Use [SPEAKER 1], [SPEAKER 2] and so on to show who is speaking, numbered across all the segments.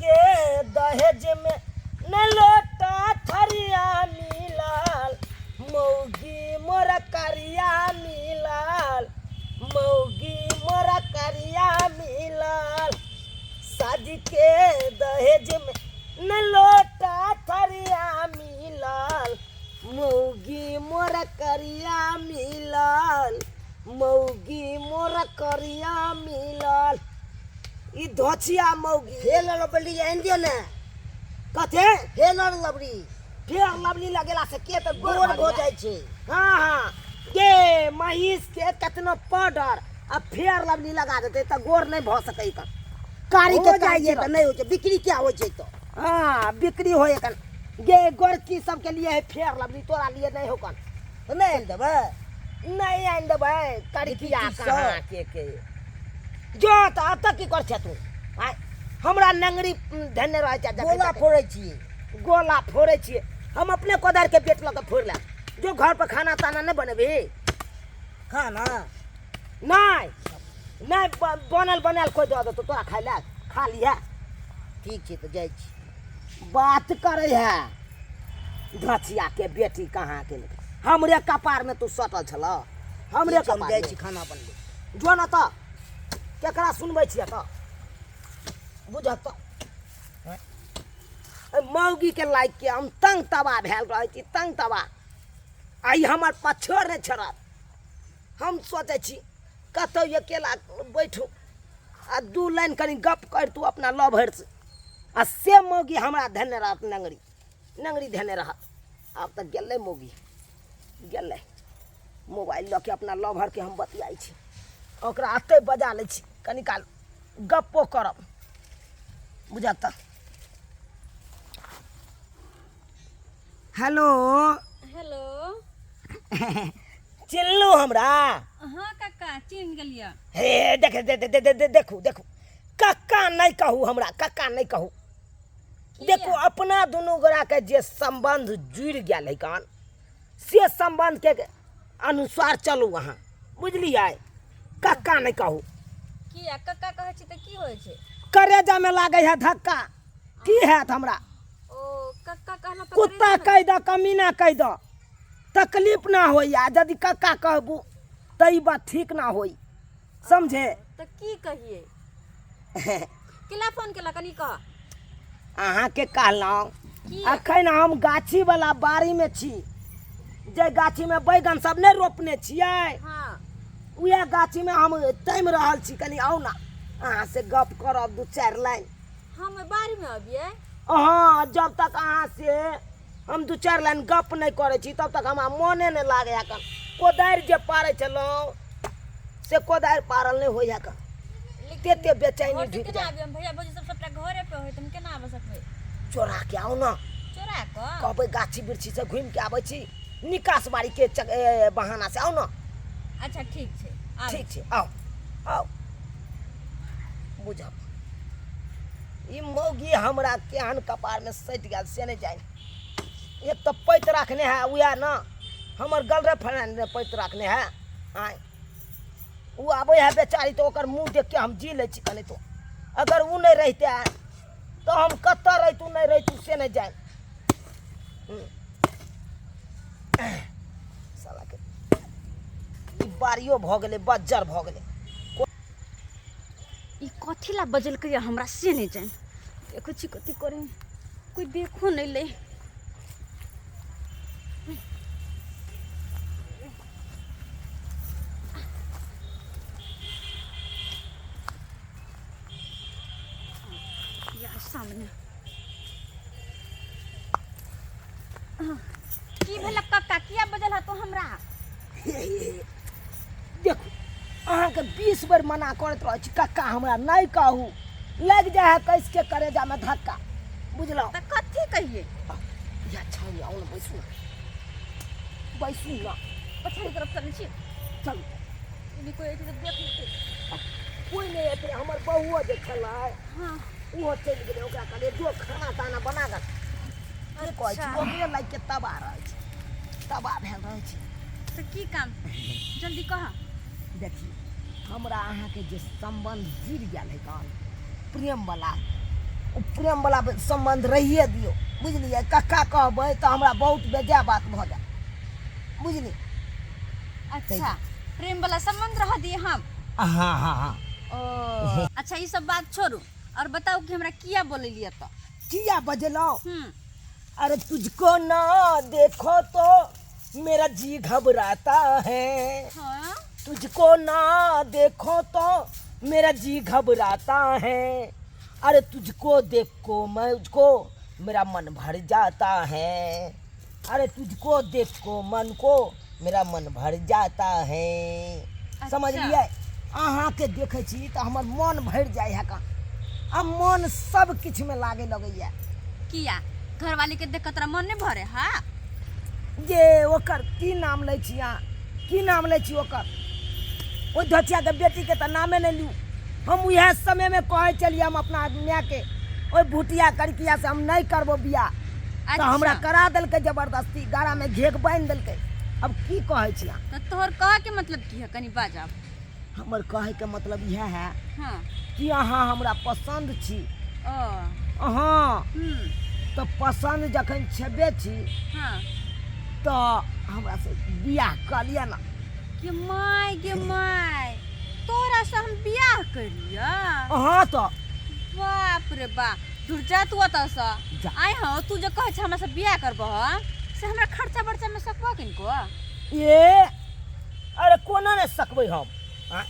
[SPEAKER 1] के दहेज में न लोटा थरिया मिलल, मौगी मोर करिया मिलल, मौगी मोर करिया मिलल। शादी के दहेज में न लोटा थरिया मिलल, मौगी मोर करिया मिलल, मौगी मोर करिया मिलल। ई धोछिया मौगी
[SPEAKER 2] हे लबली आनि दियौ ने।
[SPEAKER 1] कथे?
[SPEAKER 2] हे लबली।
[SPEAKER 1] फेर लबली लगेला से के तऽ
[SPEAKER 2] गोर भऽ जाइ छै।
[SPEAKER 1] हाँ हाँ, गे महीष के कतनो पाउडर आ फेर लबली लगा देतै तऽ गोर नहि भऽ सकै कन। कारी के
[SPEAKER 2] हो जाइ
[SPEAKER 1] कारी
[SPEAKER 2] छै तऽ नहि होइ छै, बिक्री क्या होइ छै तऽ?
[SPEAKER 1] हाँ बिक्री होइ कन। गे गोरकी सबके लिए है फेर लबली, तोरा लिए नहि हो कन।
[SPEAKER 2] तऽ नहि आनि देबै?
[SPEAKER 1] नहि आनि देबै। कड़किया
[SPEAKER 2] बिक्री सब।
[SPEAKER 1] कहाँ के जो तऽ एतऽ की कर छै तू? आँय, हमरा नंगरी धेने रहै छै जखन
[SPEAKER 2] गोला
[SPEAKER 1] तखन।
[SPEAKER 2] फोड़ै छियै।
[SPEAKER 1] गोला फोड़ै छियै? हम अपने कोदारि के बेट लऽ कऽ फोड़ि लेब। जो घर पर खाना ताना नहि बनेबही?
[SPEAKER 2] खाना
[SPEAKER 1] नहि नहि, बनल बनायल कोइ दऽ देतौ तोरा खाइ लए, खा लिहे।
[SPEAKER 2] ठीक छै तऽ जाइ छी।
[SPEAKER 1] बात करै है धचिया के बेटी कहाँ के हमरे कपार में तू सटल छल। हमरे
[SPEAKER 2] ठीक छै, हम
[SPEAKER 1] कपार
[SPEAKER 2] जाइ
[SPEAKER 1] में।
[SPEAKER 2] छी खाना बनबै।
[SPEAKER 1] जो न तऽ केकरा सुनबै छियै तऽ बुझत तऽ एहि मौगीके लाइक के हम तंग तबाह भेल रहै छी, तंग तबाह। आइ हमर पछोड़ नहि छोड़त। हम सोचै छी कतहु अकेला बैठू आ दू लाइन कनि गप करितू अपना लभरसँ, आ से मौगी हमरा धेने रहत, नंगरी नंगरी धेने रहत। आब तऽ गेलै मौगी गेलै। मोबाइल लऽ के अपना लभरके हम बतियाइ छी, ओकरा एतहि बजा लै छी, कनि काल गप्पो करब। बुझत तऽ। हेलो।
[SPEAKER 3] हेलो।
[SPEAKER 1] चिन्हलू हमरा?
[SPEAKER 3] हाँ कक्का, चिन्ह गेलियै।
[SPEAKER 1] हे देख दे दे दे दे, देखू देखू, कक्का नहि कहू हमरा, कक्का नहि कहू। देखू अपना दुनू गोराके जे सम्बन्ध जुड़ि गेल है कान, से सम्बन्धके अनुसार चलू अहाँ, बुझलियै? कक्का नहि कहू।
[SPEAKER 3] किया कक्का कहै छी तऽ की होइ छै?
[SPEAKER 1] करेजामे लागै है धक्का। की हैत हमरा?
[SPEAKER 3] ओ कक्का कहला पर
[SPEAKER 1] कुत्ता
[SPEAKER 3] करेजा
[SPEAKER 1] कहि दऽ, कमीना कहि दऽ, तकलीफ ना होई। आ यदि कक्का कहबू तऽ ई बात ठीक ना होई, समझे?
[SPEAKER 3] तऽ की कहिए? केला फोन केला कनी कह।
[SPEAKER 1] अहाँके कहलहुँ
[SPEAKER 3] की?
[SPEAKER 1] अखन हम गाछी वाला बाड़ी में छी, जे गाछी में बैगन सब नहि रोपने छियै।
[SPEAKER 3] हाँ।
[SPEAKER 1] उएह गाछी में हम तमि रहल छी। कनी आउ ना, अहाँ से गप करब दू चारि लाइन।
[SPEAKER 3] हम बाड़ी में अबियै?
[SPEAKER 1] हाँ, जब तक अहाँ से हम दू चारि लाइन गप नहि करै छी तब तक हमरा मोने नहि लागै है कन। कोदारि जे पारै छलहुँ से कोदारि पारल नहि होइ है कन, तेते बेचैनी
[SPEAKER 3] घर से
[SPEAKER 1] ढुकि
[SPEAKER 3] केना
[SPEAKER 1] जाय।
[SPEAKER 3] आबियै हम? भैया भौजी सब सबटा घरे पे होय, तऽ हम केना आबि सकबै?
[SPEAKER 1] चोरा के आउ ना।
[SPEAKER 3] चोरा कऽ?
[SPEAKER 1] कहबै गाछी वृक्षी से घुमि के आबै छी, निकास बाड़ी के बहाना से आउ ना।
[SPEAKER 3] अच्छा ठीक छै, आबै।
[SPEAKER 1] ठीक छै, आउ आउ। बुझब ई मौगी हमरा केहन कपारमे सटि गेल से नहि जानि। एक तऽ पैत रखने है उएह ने हमर गर्ल फ्रेंड पैत रखने है। आँय, ओ आबै है बेचारी तऽ ओकर मुँह देख के हम जी लै छी कनि। तो अगर ओ नहि रहिते तऽ हम कतऽ रहितू नहि रहितू से नहि जानि। सालाके ई बारियो भऽ गेलै, बज्जर भऽ गेलै।
[SPEAKER 3] ई कथी ला बजलकै या हमरा से नहि जानि। देखै छी कथी करे, कोई देखो नहि ले। या सामने की भेल कक्का? किया बजल हतो हमरा?
[SPEAKER 1] देखू, अहाँके 20 बेर मना करैत रहै छी, कक्का हमरा नहि कहू, लागि जाइ है कसके करेजामे धक्का, बुझलहुँ?
[SPEAKER 3] तऽ कथी कहिए?
[SPEAKER 1] या छाउ, आउ ने, बैसू ने, बैसू ने।
[SPEAKER 3] पछाड़ी तरफ चलै छी।
[SPEAKER 1] चलू।
[SPEAKER 3] ई कोई एते तऽ देख लेतै।
[SPEAKER 1] कोइ नहि एतै। हमर बहुओ जे छलै,
[SPEAKER 3] हाँ,
[SPEAKER 1] ओहो चलि गेलै। ओकरा कहलियै जो खाना ताना बना कऽ। की कहै छी, ओकरे लागि के तबाह रहै छी, तबाह भेल रहै छी।
[SPEAKER 3] तऽ की काम, जल्दी कह।
[SPEAKER 1] देखियौ, हमरा अहाँके जे सम्बन्ध जुड़ि गेल है तहन प्रेमवला, ओ प्रेमवला सम्बन्ध रहिए दियौ बुझलियै। कक्का कहबै तऽ हमरा बहुत बेजाय बात भऽ जायत बुझलियै।
[SPEAKER 3] अच्छा प्रेम वाला संबंध रह दिए हम।
[SPEAKER 1] हाँ हाँ हाँ।
[SPEAKER 3] ओ अच्छा ई सब बात छोड़ू और बताओ कि हमरा किया बोलेलियै तो?
[SPEAKER 1] किया बजलहुँ? अरे तुझको ना देखो तो मेरा जी घबराता है।
[SPEAKER 3] हाँ?
[SPEAKER 1] तुझको ना देखो तो मेरा जी घबराता है। अरे तुझको देखो मैं उसको मेरा मन भर जाता है। अरे तुझको देखो मन को मेरा मन भर जाता है। समझलियै? अहाँके देखै छी तऽ हमर मन भरि जाइ है का, आ मन सब किछुमे लागै लगैया।
[SPEAKER 3] किया घरवाली के देख के तोरा मन नहीं भरे? हाँ
[SPEAKER 1] जे ओकर की नाम लै छी अहाँ, की नाम लै छी ओकर? ओहि धोतियाके बेटीके तऽ नामे नहि लिउ। हम उएह समयमे कहै छलियै हम अपना मायके, ओहि भुटिया कड़किया से हम नहि करबो बियाह, तऽ हमरा करा देलकै जबरदस्ती, गारामे घेघ बान्हि देलकै। अब की कहै छी अहाँ?
[SPEAKER 3] तऽ तोहर कहऽके मतलब की है, कनि बाजब।
[SPEAKER 1] हमर कहैके मतलब इएह है
[SPEAKER 3] हाँ।
[SPEAKER 1] कि अहाँ हमरा पसन्द छी।
[SPEAKER 3] ओ।
[SPEAKER 1] हाँ। तऽ पसन्द जखन छेबे छी
[SPEAKER 3] हाँ।
[SPEAKER 1] तऽ हमरा से बियाह कऽ लिअ ने।
[SPEAKER 3] गे my, गे my, तोरा से हम बियाह कर लिअ?
[SPEAKER 1] हाँ तऽ।
[SPEAKER 3] बाप रे बाप, दूर जा तू ओतऽ से।
[SPEAKER 1] जा।
[SPEAKER 3] आइ हँ, तू जे कहै छ हमरा से बियाह करबह से हमरा खर्चा बर्चा में सकबह किनको?
[SPEAKER 1] ए अरे कोना नहि सकबै हम? आँय?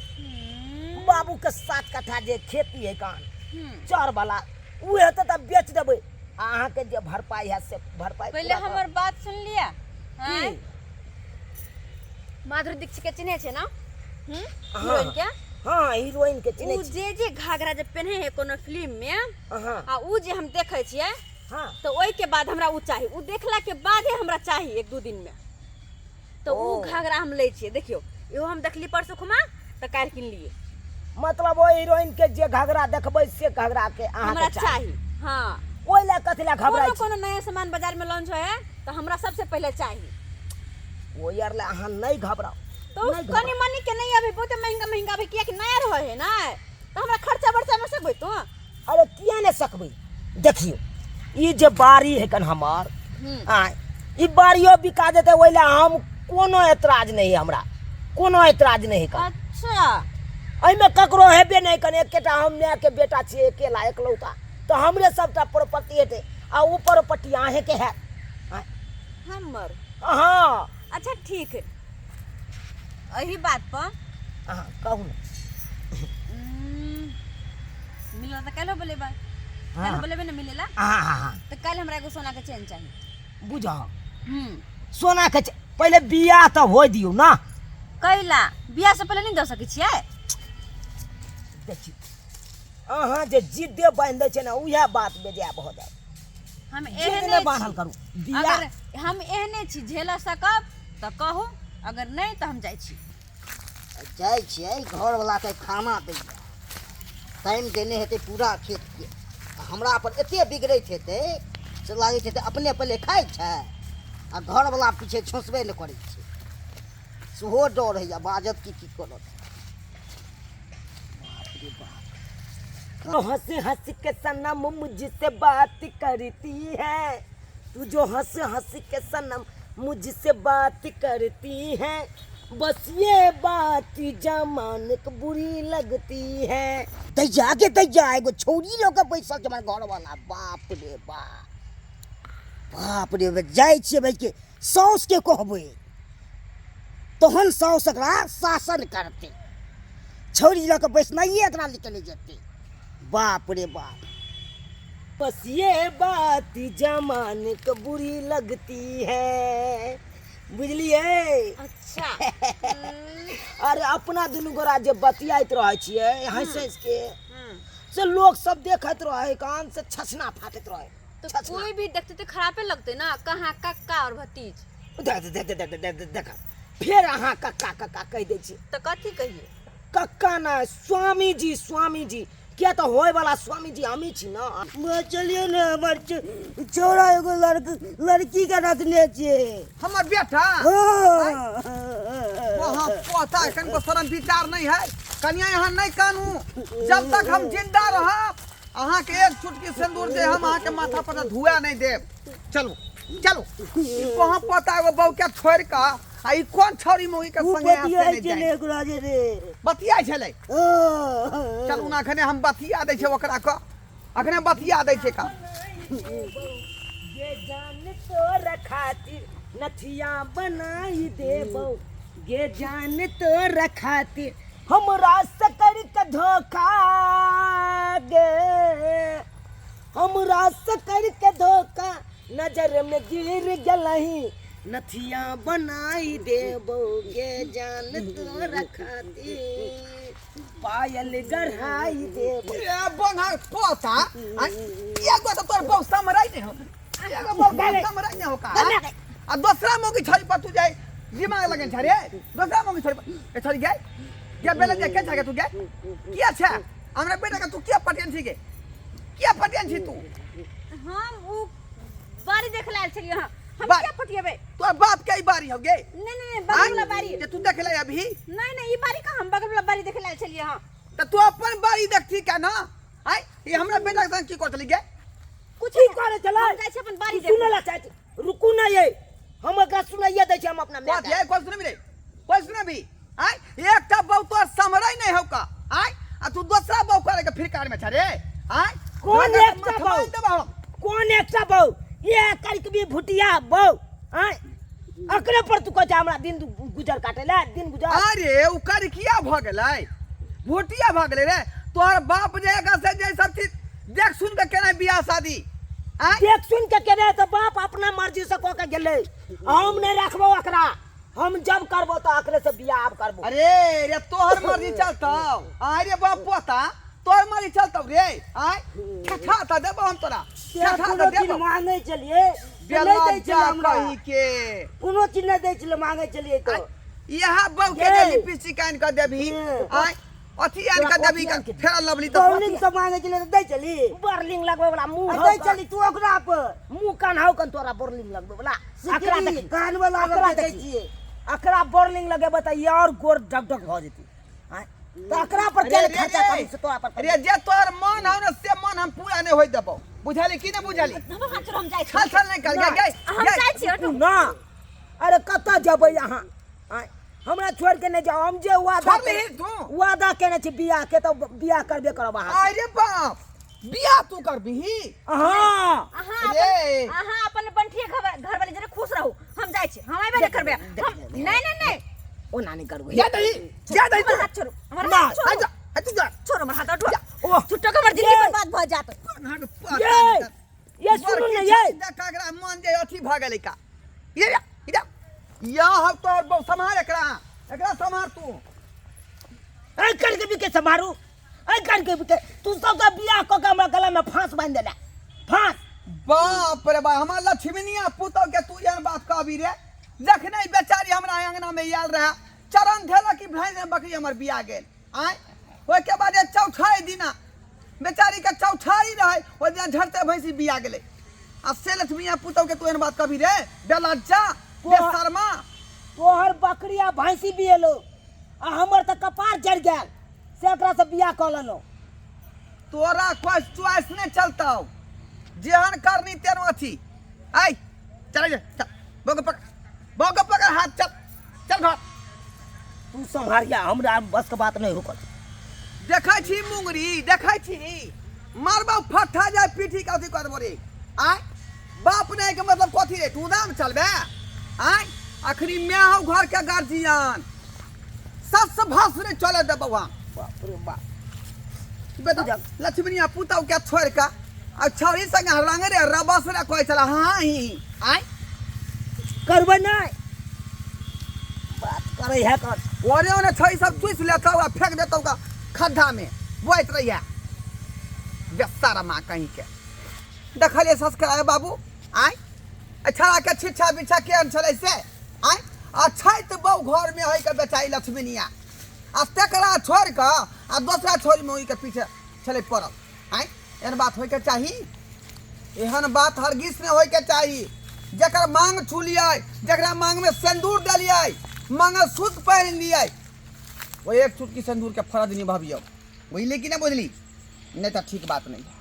[SPEAKER 1] बाबू के 7 कट्ठा जे खेती है कान चर वाला, ओ हेतै तऽ बेच देबै, आ अहाँके जे भरपाई है से भरपाई
[SPEAKER 3] पहिले
[SPEAKER 1] पूरा करब।
[SPEAKER 3] हमर बात सुन लिअ।
[SPEAKER 1] की?
[SPEAKER 3] आँय? माधुरी दीक्षित के चिन्है छै ना?
[SPEAKER 1] हाँ।
[SPEAKER 3] हीरोइन के?
[SPEAKER 1] हाँ, हीरोइन के चिन्है
[SPEAKER 3] उ
[SPEAKER 1] छी।
[SPEAKER 3] जे जे घाघरा जे पेन्हे है कोनो फिल्म में,
[SPEAKER 1] हाँ।
[SPEAKER 3] आ उ जे हम देखै छियै,
[SPEAKER 1] हाँ।
[SPEAKER 3] तऽ ओहि के बाद हमरा उ चाही, उ देखला के बादे हमरा चाही 1-2 दिन में। तऽ उ
[SPEAKER 1] ओ।
[SPEAKER 3] घाघरा हम लै छियै। देखियौ, इहो हम देखली परसू खुमा तऽ काल्हि किनलियै।
[SPEAKER 1] मतलब ओहि हीरोइन के जे घाघरा देखबै से घाघरा के अहाँके
[SPEAKER 3] हमरा
[SPEAKER 1] चाही।
[SPEAKER 3] चाही। हाँ।
[SPEAKER 1] ओहि लए कथी लए घबराइ
[SPEAKER 3] कोनो
[SPEAKER 1] छी?
[SPEAKER 3] कोनो नया सामान बाजार में लॉन्च होय है तऽ हमरा सबसे पहिले चाही।
[SPEAKER 1] ओहि आर लए अहाँ नहि घबराउ।
[SPEAKER 3] तो
[SPEAKER 1] नहि
[SPEAKER 3] कनि
[SPEAKER 1] घबराउ।
[SPEAKER 3] मनी के नहीं अभी बहुते महंगा महंगा अभी, कियाकि नया रहे है ना, तऽ हमरा खर्चा बर्चा में सकबै तू?
[SPEAKER 1] अरे किया नहि सकबै? देखियौ, ई जे बाड़ी है कन हमर, आँय, ई बाड़ियो बिका जेतै ओहि लए हम कोनो एतराज नहि है, हमरा कोनो एतराज नहि है कन।
[SPEAKER 3] अच्छा।
[SPEAKER 1] एहिमे ककरो हेबे नहि कन, एकेटा हम मायके बेटा छियै, अकेला एकलौता, तऽ हमरे सबटा प्रॉपर्टी हेतै, आ ओ प्रॉपर्टी अहेँके हैत। आँय?
[SPEAKER 3] हमर?
[SPEAKER 1] हाँ।
[SPEAKER 3] अच्छा ठीक है, एही बात पर
[SPEAKER 1] अहाँ कहू ने।
[SPEAKER 3] मिलला तऽ काल्हि बोलेबै।
[SPEAKER 1] हाँ।
[SPEAKER 3] काल्हि बोलेबै ने मिलेला?
[SPEAKER 1] हाँ, हाँ, हाँ।
[SPEAKER 3] तऽ काल्हि हमरा एगो सोना के चेन चाही।
[SPEAKER 1] बुझह। सोना के पहिले बियाह तऽ होइ दियौ ना।
[SPEAKER 3] कैला बियाह से पहिले नहि दऽ सकै छियै?
[SPEAKER 1] देखियौ, अहाँ जे जिद्दे बान्हि दै छै ने, उएह बात बेजाय भऽ जाय।
[SPEAKER 3] हम
[SPEAKER 1] जिद
[SPEAKER 3] एहने
[SPEAKER 1] नहि बान्हल
[SPEAKER 3] छी।
[SPEAKER 1] करू। बियाह
[SPEAKER 3] अगर हम एहने छी झेल सकब तऽ कहू, अगर नहि तऽ हम जाइ छी।
[SPEAKER 2] जाइ छियै घरवलाके खाना दैया, टाइम देने हेतै पूरा खेतके, आ हमरा पर एते बिगड़ैत हेतै से लागैत हेतै अपने पहिले खाइ छै आ घरवला पीछे छोसबे नहि करै छै, सेहो डर होइए बाजत कि की करत। बाप रे बाप।
[SPEAKER 1] तो हंस हंस के सनम मुझसे बात करती है, तू जो हंस हंस के सनम मुझसे बात करती है, बस ये बात जमान के बुरी लगती है।
[SPEAKER 2] दैया के दैया, एगो छौरी लऽ कऽ बैसल छै हमर घरवाला। बाप रे बाप, बाप रे बाप। जाइ छियै भाई के साउसके कहबै, तहन साउस एकरा शासन करतै। छौरी लऽ कऽ बैसनाइए एकरा निकलि जेतै। बाप रे बाप।
[SPEAKER 1] बस ये बात जमान के बुरी लगती है, बुझलियै?
[SPEAKER 3] अच्छा।
[SPEAKER 1] अरे अपना दुनू गोरा जे बतियाइत रहै छियै हँसि हँसि के, से लोग सब देखैत रहै, कान से छछना फाटैत रहै।
[SPEAKER 3] तो
[SPEAKER 1] छछना।
[SPEAKER 3] कोई भी देखते तो खराबे लगते ना, कहाँ कक्का और भतीज।
[SPEAKER 1] देख, देख, देख, देख, देख, देख, फेर अहाँ कक्का कक्का कहि दै छी।
[SPEAKER 3] तऽ कथी कहिए?
[SPEAKER 1] कक्का नहि, स्वामीजी, स्वामीजी, किया तऽ होय वाला स्वामीजी हमही छी ना।
[SPEAKER 2] चलिए ने, हमर छौड़ा एगो लड़की के रखने छै।
[SPEAKER 4] हमर बेटा?
[SPEAKER 2] हाँ।
[SPEAKER 4] वहाँ पोता एखन को शरम विचार नहीं है। कनिया यहाँ नहीं कानू, जब तक हम जिंदा रहब अहाँके एक चुटकी सिंदूर जे हम अहाँके माथा पर धुआ नहि देब। चलू चलू, ई कहाँ पता एगो बहू के छोड़ि कऽ आ ई कोन छौरी मौगी के
[SPEAKER 2] उ
[SPEAKER 4] संगे अहाँ से
[SPEAKER 2] बतियाइ
[SPEAKER 4] नहि
[SPEAKER 2] छलै
[SPEAKER 4] जाय।
[SPEAKER 2] ओकरा जे रे।
[SPEAKER 4] बतियाइ छलै? चलू ने, अखने हम बतिया दै छै ओकरा कऽ, अखने बतिया दै छै का।
[SPEAKER 1] गे जान तोरा खातिर नथिया बनाई देबौ, गे जान तोरा खातिर हमरा से कर के धोखा गे, हमरा से कर के धोखा नजर में गिर गेलही, नथिया बनाई देबौ गे जान तोरा खातिर पायल गढ़ाई देबौ।
[SPEAKER 4] ए बंगा पोता, आ एगो तऽ तोर बहु समराइ नहि हो, एगो बहु समराइ नहि हो का, आ दोसरा मौगी छड़ी पर तू जाय दिमाग लगन छ रे, दोसरा मौगी छड़ी पर ए छड़ी गए के बेले जे के छ के तू गए किया छ हमरा बेटा के तू किया पटेन छी गे, किया पटेन छी तू?
[SPEAKER 3] हम उ बारी देख लायल छलियै हँ, हम
[SPEAKER 4] बारी?
[SPEAKER 3] किया पटिएबै?
[SPEAKER 4] तोर बाप के ई बारी हो गे?
[SPEAKER 3] नहीं नहीं नहीं, बगल वाला बारी
[SPEAKER 4] जे तू देख ले अभी।
[SPEAKER 3] नहीं नहीं, ई बारी कहाँ, हम बगल वाला बारी देख लायल छलियै हँ।
[SPEAKER 4] त तू अपन बारी देखती का ना? आय ई हमरा बेटा के संग की कर चली गे?
[SPEAKER 3] कुछ
[SPEAKER 1] की करे छलै?
[SPEAKER 3] हम जाइ छी अपन बारी
[SPEAKER 1] सुनै
[SPEAKER 3] देख।
[SPEAKER 1] ला चाहै छी, रुकू ना ये, हम एकरा सुनाइए दै छी हम अपना माय
[SPEAKER 4] कथी
[SPEAKER 1] के।
[SPEAKER 4] है? कोन सुनबी रे? कोन सुनबी? आय एकटा बहु तोर समरै नहि हौ का, आय आ तू दोसरा बहु करे के फिरकार में छ रे। आय
[SPEAKER 1] कोन
[SPEAKER 4] तोरा
[SPEAKER 1] एकटा
[SPEAKER 4] माथा
[SPEAKER 1] बहु?
[SPEAKER 4] मारि देबौ हम।
[SPEAKER 1] कोन एकटा बहु? ये करके भी भुटिया बहु। आय अकरे पर तू कहै छै हमरा दिन गुजर काटे ला, दिन गुजर।
[SPEAKER 4] अरे उ करकिया भ गेलै, भुटिया भ गेलै रे। तोहर बाप जे एकर से जे सब चीज देख सुन के केना बियाह शादी, आय
[SPEAKER 1] देख सुन के केने तऽ बाप अपना मर्जी से कऽ के गेलै, हम नहि राखबो एकरा, हम जब करबो तऽ अकरे से बियाह आब करबो।
[SPEAKER 4] अरे रे तोहर मर्जी चलतौ? अरे बाप पोता तोहर मर्जी चलतौ रे? आय ठठा त देबो हम तोरा, ठठा
[SPEAKER 2] कोनो
[SPEAKER 4] त
[SPEAKER 2] चीज
[SPEAKER 4] देबो।
[SPEAKER 2] मांगे छलियै तऽ
[SPEAKER 4] बेला
[SPEAKER 2] नहि दै छलै
[SPEAKER 4] जा
[SPEAKER 2] हमरा,
[SPEAKER 4] कही के
[SPEAKER 2] कोनो चीज नहि दै छलै, मांगे छलियै तऽ।
[SPEAKER 4] यहाँ बहु के
[SPEAKER 2] ये।
[SPEAKER 4] जे लिपस्टिक आनि कऽ देबही, आय अथी आनि कऽ देबही, फेर लवली तऽ
[SPEAKER 2] बौलिंग सब मांगे छलियै तऽ दै छली,
[SPEAKER 1] बोर्लिंग लगबै वाला मुंह
[SPEAKER 2] आ
[SPEAKER 1] हौ
[SPEAKER 2] दै
[SPEAKER 1] कन।
[SPEAKER 2] छली तू ओकरा पर
[SPEAKER 1] मुंह कान हौ कन तोरा बोर्लिंग लगबै वाला। अकरा
[SPEAKER 2] सिकरी
[SPEAKER 1] देखी,
[SPEAKER 2] कान वाला
[SPEAKER 1] अकरा
[SPEAKER 2] दै
[SPEAKER 1] देखी।
[SPEAKER 2] छियै।
[SPEAKER 1] अकरा बोर्लिंग लगेबै तऽ ई और गोर डग डग भऽ जेतै। आँय, तऽ अकरा पर
[SPEAKER 4] अरे
[SPEAKER 1] केल
[SPEAKER 4] रे
[SPEAKER 1] खर्चा
[SPEAKER 4] रे।
[SPEAKER 1] करू से तोरा पर
[SPEAKER 4] अरे जे तोहर मन हौ ने से मन हम पूरा नहि होय देबौ, बुझली कि नहि बुझली?
[SPEAKER 3] हमर हाथ छोड़ो, हम जाइ छी।
[SPEAKER 4] छल छल नहि कर, गे गे
[SPEAKER 3] हम
[SPEAKER 4] गे।
[SPEAKER 3] जाइ छी, हटू।
[SPEAKER 1] ना, अरे कतऽ जेबै अहाँ? आँय, हमरा छोड़ि के नहि जाउ, हम जे वादा
[SPEAKER 4] छोड़ लिही तू।
[SPEAKER 1] वादा केने छी बियाह के तऽ बियाह करबे करब अहाँ से।
[SPEAKER 4] अरे बाप, बियाह तू करबिही?
[SPEAKER 1] हाँ।
[SPEAKER 3] अहाँ
[SPEAKER 4] रे।
[SPEAKER 3] अपन, अहाँ अपन बंठिए घर घरवाली जरे खुश रहू, हम जाइ छी, हम अयबे नहि करबै हम। नहीं नहीं नहीं,
[SPEAKER 1] ओना नहि करबै।
[SPEAKER 4] जा दही, जा दही
[SPEAKER 3] हमर
[SPEAKER 4] तू।
[SPEAKER 3] हाथ छोड़ू, हमर
[SPEAKER 1] ना,
[SPEAKER 3] हाथ छोड़ू,
[SPEAKER 4] आ जा, आ तू जा।
[SPEAKER 3] छोड़ू हमर हाथ, हटू।
[SPEAKER 1] ओह।
[SPEAKER 3] झुट्टो के हमर जिंदगी
[SPEAKER 1] ये।
[SPEAKER 3] बर्बाद भऽ जायत।
[SPEAKER 4] अहाँके पता
[SPEAKER 1] ये,
[SPEAKER 4] नहि तऽ।
[SPEAKER 1] ये सुनू ने
[SPEAKER 4] बड़की
[SPEAKER 1] ये।
[SPEAKER 4] छौड़ी देखा एकरा मन जे अथी भऽ गेलै का। ये जा, ये जा। या हम तोहर बहु सम्हार एकरा, एकरा सम्हार तू।
[SPEAKER 1] ऐ करके भी के सम्हारू, ऐ करके भी के तू सब तऽ बियाह कऽ के हमरा गला में फांस बांधि देला, फांस।
[SPEAKER 4] बाप रे बाप, हमर लक्ष्मीनिया पुतहु के तू एहन बात कहबी रे? जखने ई बेचारी हमरा अंगना में आयल रहे, चरण धेलक कि भैंस में बकरी हमर बिया गेल। आँय ओहिके बाद जे चौठाई दिना बेचारी के चौठाई रहे, ओहि दिना झड़ते भैंसी बिया गेलै। आ से लक्ष्मीनिया पुतहु के तू एहन बात कहबी रे? बेलज्जा बेशर्मा।
[SPEAKER 1] तोहर बकरी आ भैंसी बियेलो आ हमर तऽ कपार जरि गेल, से एकरा से बियाह कऽ लेलहुँ।
[SPEAKER 4] तोरा कोई चॉइस नहीं चलतौ, जेहन करनी तेहन अथी। आय चल जा, चल बौके पकड़, बौके पकड़ हाथ, चल चल घर।
[SPEAKER 1] तू सम्हारिया, हमरा बस के बात नहीं होकर।
[SPEAKER 4] देखै छी मुंगरी, देखै छी मारबौ फट्ठा जाय पीठी के अथी कर देबौ रे। आय बाप नहीं के मतलब कथी रे? तू दाम चलबे? आय अखनी मैं हूँ घर के गार्जियन, सस भस नहीं चले देबौ हम।
[SPEAKER 1] बाप रे बाप।
[SPEAKER 4] बेटा लक्ष्मीनिया पुतहु के छोड़ के आ छौड़ी संगे रंग रे रबस रे कहै छला हाँ ही ही। आय
[SPEAKER 1] करबै नहीं, बात करै है कर।
[SPEAKER 4] ओने ओने छौड़ी सब चूस लेतौ आ फेंक देतौ का खड्डा में, बोइत रहिया बेसारा माँ कहीं के। देखलियै संस्कार बाबू? आय छड़ा के छिच्छा बिच्छा केहन छलै से? आय आ छैत बहु घर में है के बेचारी लक्ष्मीनिया, आ तेकरा छोड़ कऽ आ दोसरा छोड़ी में ओहिके पीछे छलै पड़ल। आय एहन बात होइके चाही? एहन बात हरगिज नहि होइके चाही। जकर मांग छुलियै, जकरा मांग में सिन्दूर देलियै, मंगलसूत्र पहिन लियै, ओ एक चुटकी सिन्दूर के फर्ज निभाबियौ, बुझली कि नहि बुझली? नहि तऽ ठीक बात नहि है।